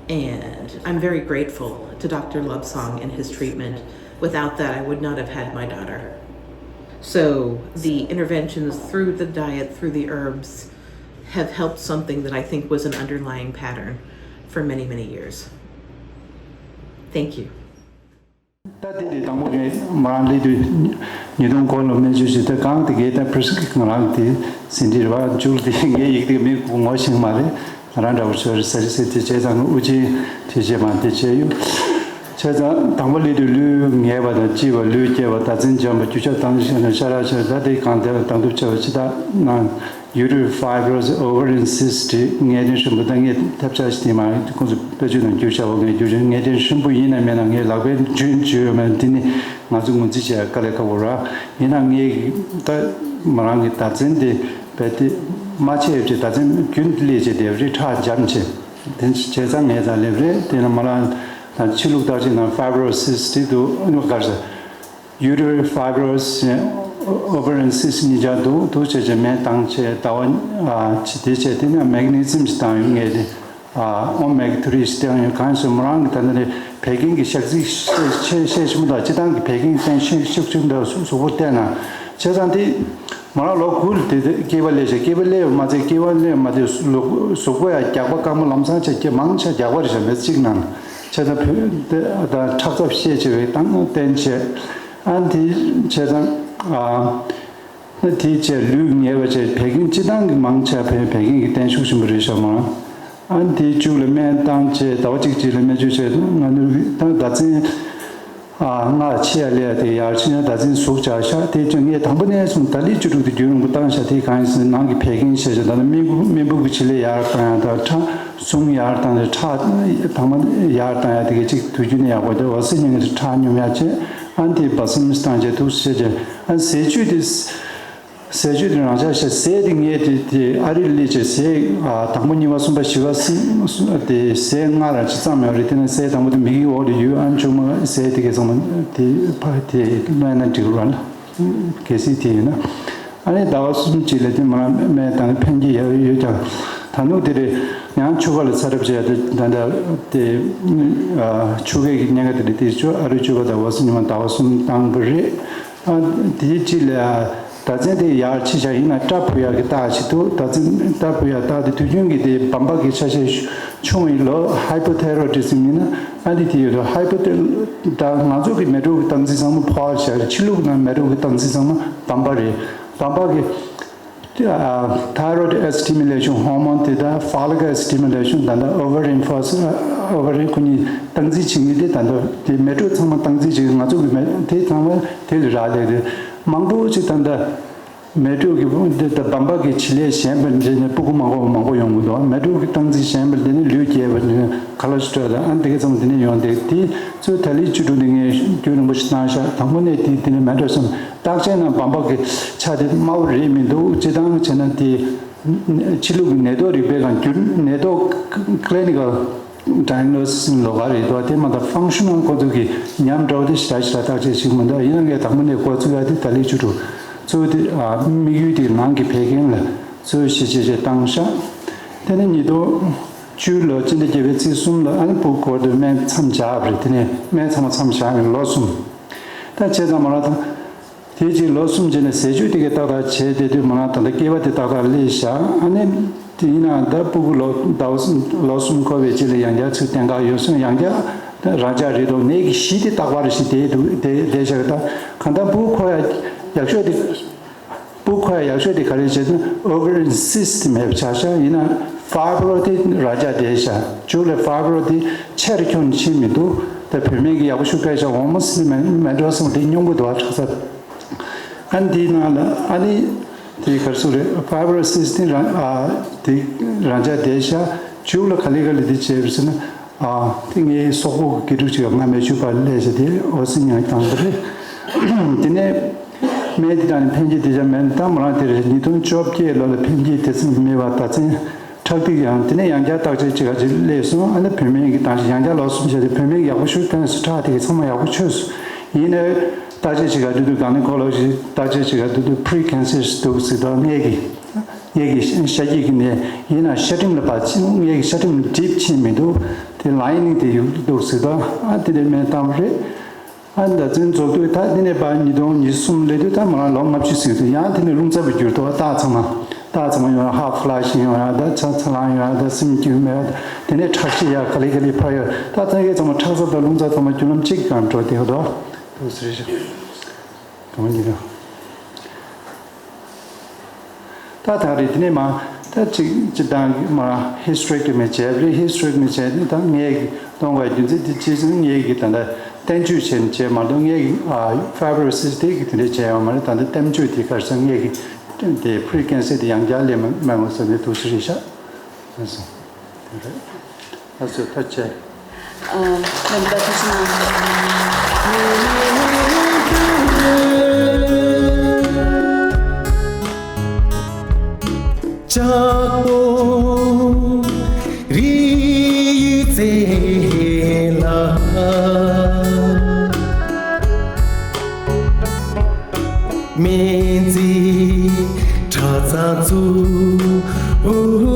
and I'm very grateful to Doctor Lobsang and his treatment. Without that, I would not have had my daughter. So, the interventions through the diet, through the herbs, have helped something that I think was an underlying pattern for many, many years. Thank you. ད་དེ་དེ་དང་པོ་ངས་མ་རང་ལས་དུས་ཉིས་སྟོང་འཁོར་ལོ་སྨན་བཅོས་བྱེད་དུས་གང་དེ་གའི་ད་པི་རི་སི་ང་རང་དེ་ཟིན་བྲིས་རེད་བ་འཇུག་དེ་ངའི་ཡིག་དེ་མི་ངོ་ཤེས་མ་རེད། ང་རང་འདྲ་བོ་ཆོས་རེད་ཟེར་ཟེར་དེ་བྱས་ཙང་དབུ་ཅན་དེ་བྱས་མ་དེ་བྱས་ཡོད། བྱས་ཙང་དང་པོ་ལས་དུས་ལུས་ངལ་བ་དང་ལྕི་བ་ལུས་སྐྱེ་བ་ད་ཚན་འཇམ་པ་རྒྱུ་ཆ་དང་ཞེ་ན་ཤ་ར་ཤ་ད་དེ་གང་དེ་དང་དུ་བྱ་བ་ཅི་ད་ནང་། Uterine fibroids, ovarian cyst ངལ་རྟེན་ཧྲིལ་པོ་ད་ངས་ཐབས་ཆག་ཞིག་དེ་མ་ཁོང་ཚོ་དཔེ་ཆོས་ནང་བསྒྱུར་བྱ་བ་ངས་བསྒྱུར་བྱ་ངལ་རྟེན་ཧྲིལ་པོ་ཡིན་ན་མེད་ན་ངས་ལག་པས་འཇུས་འཇུས་ཡོད་མེད་འདི་ནི་ང་ཚོ་ངོས་འཛིན་བྱེད་ཡ་དཀའ་ལས་ཁག་པོ་ར་ཡིན་ན་ངས་ད་མ་རང་གི་ད་ཚན་དེ་རྦད་དེ་མ་ཆད་ཡོད་ཅེས་ད་ཚན་རྒྱུན་སླེབས་བྱས་དེ་རི་ཁྲག་འཇམ་བྱས་དེ་བྱས་ཙང་ངས་ད་སླེབས་རེད་དེ་ན་མ་རང་ད་ཕྱི་ལུགས་བརྟག་དཔྱད་ནང་fibrosis དེ་འདུག་ཨ་ནི་གར་ཟེར། Uterine fibroids, ovarian cyst གཉིས་ཆར་འདུག་འདུག་བྱས་བྱས་མེ་བཏང་བྱས་ཟླ་བ་ཅི་དེ་བྱས་དེ་ནས་magnesium ཞིག་བཏང་ཡོད་ངས་དེ་ ཨོམ་མེག་ཐུ་རི་ཞིག་བསྟན་ཡོད། གང་ཞིག་མོ་རང་གི་ད་ནི་བད་ཀན་གྱི་ཤ་ཚིགས་ཆེ་ཆེ་ཆེ་ཆེན་པོ་དང་། སྤྱིར་བཏང་གི་བད་ཀན་བསྟན་ཤུགས་ཤུགས་ཆེན་པོ་དང་གཟུགས་པོ་བལྟས་ན། བྱས་ཙང་དེ་མོ་རང་ལོ་དགུ་ལ་དེ་སྐྱེས་པ་སླེབས་ཤག་སྐྱེས་པ་སླེབས་མ་ཚད་སྐྱེས་པ་སླེབས་མ་དེ་གཟུགས་པོ་ཡང་རྒྱགས་པ་སྐམ་པོ་ལམ་སང་ཆ་སྐྱེ་མང་ཆ་རྒྱགས་པ་རེད་ཤག་མི་ཚེ་གཅིག་ནང་། བྱས་ཙང་བོད་དེ་ད་ཁྲག་ཚབས་ཤས་ཆེ་བའི་སྟངས་བསྟན་བྱས། ཨ་དེ་བྱས་ཙང་ཨ། ན་དེའི་ཆེད་ལུས་ངལ་བ་བྱས་བད་ཀན་སྤྱིར་བཏང་གི་མང་ཆེ་བ་བད་ཀན་གྱི་བརྟན་ཤུགས་ཆེན་པོ་རེད་ཤག་མ། ཨ་ནི་དེའི་མཇུག་ལ་སྨན་བཏང་བྱས་ཟླ་བ་གཅིག་གཅིག་ལ་སྨན་བཅོས་བྱས། ང་ནི་ད་ཟླ་མཚན་ཨ་ལྔ་ཕྱེད་ཡར་སླེབས་ཡ་དེ་ཡར་ཕྱིན་ན་ཟླ་མཚན་ཟུག་ཆགས་ཤག་དེ་ཅུང་ངས་དང་པོ་ནས་བཟུང་ད་ལི་བཅུ་དྲུག་དེ་རྒྱུན་རིང་པོ་བཏང་ཤག་དེ་གང་ཡིན་ཟེར་ན་ནང་གི་བད་ཀན་ཤེས་བྱ་ད་ནི་སྨན་ཁུ་སྨན་ཕུག་གི་བྱེད་ལས་ཡར་བཏང་ཡ་དང་ཁྲག་གཟུངས་ཡར་བཏང་ཡ་ཁྲག་དྭངས་མ་ཡར་བཏང་ཡ་དེ་ག་གཅིག་དུས་རྒྱུན་ནས་ཡག་པོ་དེ་འོ་ཟེར་མཁན་གྱི་ཁྲག་སྙོམས་ཡ་བྱས། ཨ་ནི་དེ་སྦ་གསང་བཏང་བྱས་འདུག་བྱས་བྱས། ཨ་ཟས་བཅུད་དེ། ཟས་བཅུད་དེ་རང་འཇགས་བྱས། ཟས་དེ་ངས་དེ་དེ་ཨ་རི་སླེབས་བྱས་ཟས་ཨ་དང་པོ་གཉིས་པ་གསུམ་པ་བཞི་པ་སྲིད་དེ་ཟས་ལྔ་ར་ཅིག་བརྩམས་ཡོད་རེད། དེ་ནས་ཟས་དང་པོ་དེ་མིག་གི་འོག་ལ་ཡོད། ཨ་མཆོག་མ་ཟས་དེ་གས་ཚང་མ་དེ་ཕ་དེ་བླུགས་ན་འགྲིག་ར་ལ་གལ་སྲིད་དེ་ཡོད་ན། ཨ་ནི་ཟླ་བ་གསུམ་ཅིག་ལ་དེ་མ་རང་སྨན་བཏང་ཕན་གྱི་ཡོད་ཡོད་ཀྱང་། ད་ནུ་དེ་རེད། ཡང་ཆུ་ཁ་ལ་ཚ་རབས་བྱས་ཏེ་ད་ལྟ་དེ་ཆུ་ཁའི་གི་གནས་ཀ་དེ་རེད། དེ་ཆུ་ཨ་རི་ཆུ་ཁ་ཟླ་བ་གསུམ་ཉི་མ་ཟླ་བ་གསུམ་བཏང་གི་རེད། ཨ་དེའི་རྗེས་ལ་ཟླ་མཚན་དེ་ཡར་ཕྱིན་ཤག་ཡིན་ན་སྐྲ་འབུ་ཡག་གི་རྟགས་ཤིག་འདུག་ཟླ་མཚན་སྐྲ་འབུ་ཡག་རྟགས་དེ་དུས་རྒྱུན་གྱི་དེ་བམ་པ་གི་ཆ་ཤས་ཆུང་བའི་ལོ་ཧའི་པོ་ཐའི་རོ་ཌི་སི་ཟིན་ཡིན་ན་ཨ་ནི་དེ་ཡོད་དོ། ཧའི་པོ་ཐའི་ད་ང་ཚོ་གི་མེ་ཏོག་གི་སྟངས་འཛིན་ཚང་མ་ཕོ་བ་ཤག་རེད། ཕྱི་ལུགས་ནང་མེ་ཏོག་གི་སྟངས་འཛིན་ཚང་མ་བམ་པ་རེད། བམ་པ་གི་ཐའི་རོ་ཌི་སི་ཊི་མུ་ལེ་ཤོན་ཧོར་མོན་དེ་དང་ཕོ་ལི་ཀལ་སི་ཊི་མུ་ལེ་ཤོན་ད་ལྟ་ཨོ་ཝ་རིན་ཕོ་སི་ཨོ་ཝ་རིན་ཁོ་གཉིས་སྟངས་འཛིན་བྱེད་མཁན་དེ་ད་ལྟ་དེ་མེ་ཏོག་ཚང་མ་སྟངས་འཛིན་བྱེད་ང་ཚོ་གི་མེ་དེ་ཚང་མ་དེ་ལ་རག་ལས་རེད། མང་པོ་ཅིག་ད་ལྟ་མེ་ཏོག་གི་འདི་ད་བམ་པ་གི་བྱེད་ལས་གཞན་པ་འདྲེས་ནས་སྤུ་གུ་མང་པོ་མང་པོ་ཡོང་གི་འདུག་མེ་ཏོག་གི་སྟངས་འཛིན་གཞན་པ་འདི་ནི་ལུས་རྒྱས་པ་འདི་ནི་ཁ་ལོ་སི་ཊོལ་དང་ཨ་འདི་ག་ཚང་མ་འདི་ནས་ཡོང་སྟེ་དེ་ཚོས་ད་ལི་བཅུ་དྲུག་འདི་ངས་རྒྱུན་རིང་པོ་ཞིག་བཏང་ཤག་དང་པོ་ནས་དེ་འདི་ནི་མེ་ཏོག་སམ། རྟགས་ཅན་ནང་བམ་པ་གི་ཆ་དེ་དམར་པོ་རེད་མི་འདུག་སྤྱིར་བཏང་བྱས་ན་དེ་ཕྱི་ལུགས་ཀྱི་ནད་ཐོག་རིག་པའི་སྒང་བསྒྱུར་ནད་ཐོག་ཀི་ལི་ནི་ཀལ་ཌའི་ག་ནོ་སི་སི་ལོགས་ཀ་རེད་དོ། དེ་མ་གཏོགས་ཕང་ཤ་ནལ་ཁོ་ཚོ་གི་ཉམས་འདྲ་བོ་དེ་ཞེ་དྲག་ཞེ་དྲག་རྟགས་ཅན་ཞིག་མི་འདུག་ཡིན་ན་ངས་དང་པོ་ནས་འགོ་ཚུགས་ཡ་དེ་ད་ལི་བཅུ་དྲུག་གཙོ་བོ་དེ་ཨ་དམིགས་ཡུལ་དེ་ནང་གི་བད་ཀན་ལ་གཙོ་བོ་ཞེ་ཆེ་ཆེ་བཏང་ཤག་དེ་ནས་ཉིས་སྟོང་བཅུ་ལོ་སྤྱི་ཟླ་བརྒྱད་པའི་ཚེས་གསུམ་ལ་ཨ་ནི་སྤུ་གུ་འཁོར་དུས་སྨན་མཚམས་བཞག་པ་རེད། དེ་ནས་སྨན་ཚང་མ་མཚམས་བཞག་ནས་ལོ་གསུམ། ད་བྱས་ཙང་མ་ར་དང་། དེ་རྗེས་ལོ་གསུམ་རྗེས་ནས་ཟས་སྤྱོད་དེ་གའི་ཏག་ཏག་བྱས་བསྡད་དུས་མ་ར་ད་ལྟ་སྐྱེས་པ་དེ་ཏག་ཏག་སླེབས་ཤག་ཨ་ནི་དེ་ཡིན་ན་ད་སྤུ་གུ་ལོ་ཟླ་བ་གསུམ་ལོ་གསུམ་འཁོར་བའི་རྗེས་ལ་ཡང་བསྐྱར་ཚུར་གཏན་འགག་ཡོད་སོང་། ཡང་བསྐྱར་རང་འཇགས་རེད་དོ། ནད་ཀྱི་གཞི་དེ་རྟག་པར་ཞིག་བསྡད་འདུག་བསྡད་བསྡད་ཤག་ད་གང་ལྟར་སྤུ་གུ་འཁོར་ཡག་ཡག་ཤོས་དེ། སྤུ་གུ་ཡག་ཤོས་དེ་ག་རེ་བྱས་ན་ཨོ་ཝ་རིན་སི་སི་ཊི་མེད་པ་ཆགས་ཤག་ཡིན་ན་ཕའི་བྷི་རོ་ཌི་དེ་རང་འཇགས་བསྡད་ཤག་མཇུག་ལ་ཕའི་བྷི་རོ་ཌི་དེ་ཆེ་རུ་ཁྱོན་ཕྱིན་མི་འདུག་ད་བུད་མེད་ཀྱི་ཡག་པོ་ཤུགས་སྤེལ་ཤག་འོ་མོ་སི་མེ་མེ་ཏོག་སོང་དེ་སྙོམས་པོ་འདུག་ཨ་ཁྲག་ཚ། ཨ་ནི་དེའི་ནང་ལ་ཨ་ནི་དེ་ག་རེ་ཟེར་རེད། ཕའི་བྷི་རོ་སི་སི་ཊི་དེ་རང་ཨ་དེ་རང་འཇགས་བསྡད་ཤག་མཇུག་ལ་ག་ལེ་ག་ལེ་དེ་བྱས་པ་ཟེར་ན། ཨ་དེ་ངའི་སོག་པོ་གི་དཀྱིལ་ཆུ་ང་མེ་ཆུ་བར་སླེབས་ཤག་དེ་འོ་སི་ཉང་བཏང་གི་རེད། དེ་ནས་སྨན་དེ་དང་ཕན་སྐྱེད་དེ་ཅང་མེད། ད་མོ་རང་དེ་རེད། ཉིས་སྟོང་བཅོ་བརྒྱད་ལོ་ལ་ཕན་སྐྱེད་དེ་ཙམ་མེད་པ་ད་ཚན་ཁྲག་ཐིགས་ཡང་དེ་ནས་ཡང་བསྐྱར་བརྟག་དཔྱད་བྱེད་ག་ཅིག་སླེབས་སོང་། ཨ་ནི་བུད་མེད་ཀྱི་དང་ཞིག་ཡང་བསྐྱར་ལོ་གསུམ་བྱས་ཏེ་བུད་མེད་ཀྱི་ཡག་པོ་ཤུགས་ཐོན་སོང་། ཁྲག་ཐིགས་ཚང་མ་ཡག་པོ་ཆོད་སོང་། ཡིན་ནའི་བརྟག་དཔྱད་བྱེད་ག་དུས་དུས་གང་ནས་ཁོ་ལོ་ཞིག་བརྟག་དཔྱད་བྱེད་ག་དུས་དུས་པི་རི་ཀེན་སར་འདུག་ཟེར་དོ། ངས་ཀྱི། ངེད་ཀྱི་ཤ་སྐྱིད་ཀྱི་ནད་ཡིན་ན་ཤ་ཁྲིམས་ལ་བབས་ཕྱིན། ངེད་ཀྱི་ཤ་ཁྲིམས་འགྲིབ་ཕྱིན་མི་འདུག་དེ་ལའི་ནིང་དེ་ཡོད་འདུག་ཟེར་དོ། ཨ་དེ་འདྲའི་སྨན་བཏང་བ་རེད། ཨ་ད་ཚན་རྫོགས་དུས་ད་དེ་ནས་ཕར་ཉིས་སྟོང་ཉི་གསུམ་སླེབས་དུས་ད་མོ་རང་ལོ་ལྔ་བཅུ་ཟིན་དུས་ཡང་དེ་ནས་རླུང་ཚ་བུ་འགྱུར་འདུག་རྟགས་ཚང་མ་རྟགས་ཚང་མ་ཡོང་ཡ། ཧ་ཧྥི་ལ་ཤིང་ཡོང་ཡ། ད་ཚ་ཚ་ལང་ཡོང་ཡ། ད་སེམས་སྐྱིད་མེད་ཡ། དེ་ནས་ཁྲག་ཤེད་ཡ་ག་ལེ་ག་ལེ་འཕར་ཡ། ད་ཚང་གི་ཚང་མ་ཁྲག་རྩ་དང་རླུང་རྩ་ཚང་མ་རྒྱུ་ལམ་གཅིག་གང་འགྲོ་དེ་འདུག་འདུག་ཟེར་ཞིག་གང་ཡིན་ན། ད་ད་རེས་དེ་ནས་མ་ད་ཅིག་སྤྱིར་བཏང་གི་མ་ཧིས་ཊོ་རེག་ཊོ་མི་བྱས་པ་རེད། ཧིས་ཊོ་རེག་ཊོ་མི་བྱས་ནས་ད་ངས་གཏོང་དགོས་རྒྱུ་མཚན་དེ་ཅི་ཟེར་ན་ངས་གི་ད་ལྟ་བསྟན་བཅོས་བྱས་ནས་བྱས་མ་གཏོགས་ངས་གི་ཨ་ཕའི་བྷི་རོ་སི་སི་དེ་གི་དེ་འདྲས་བྱས་ཡོད་མ་རེད། ད་ལྟ་བསྟན་བཅོས་དེ་ག་རེ་ཟེར་ངས་གི་དེ་པི་རི་ཀེན་སར་དེ་ཡང་བསྐྱར་སླེབས་མ་མ་ཡོང་ཟེར་ནས་འདུག་ཟེར་རེད་ཤག་ལགས་སོ། ཐུགས་རྗེ་ཆེ། ཨ། རྣམ་པ་ཐུགས་རྗེ་གནང་། ལྕགས་པོ་རི་ཡི་རྩེ་ལ། སྨན་རྩིས་གྲྭ་ཚང་བཙུགས།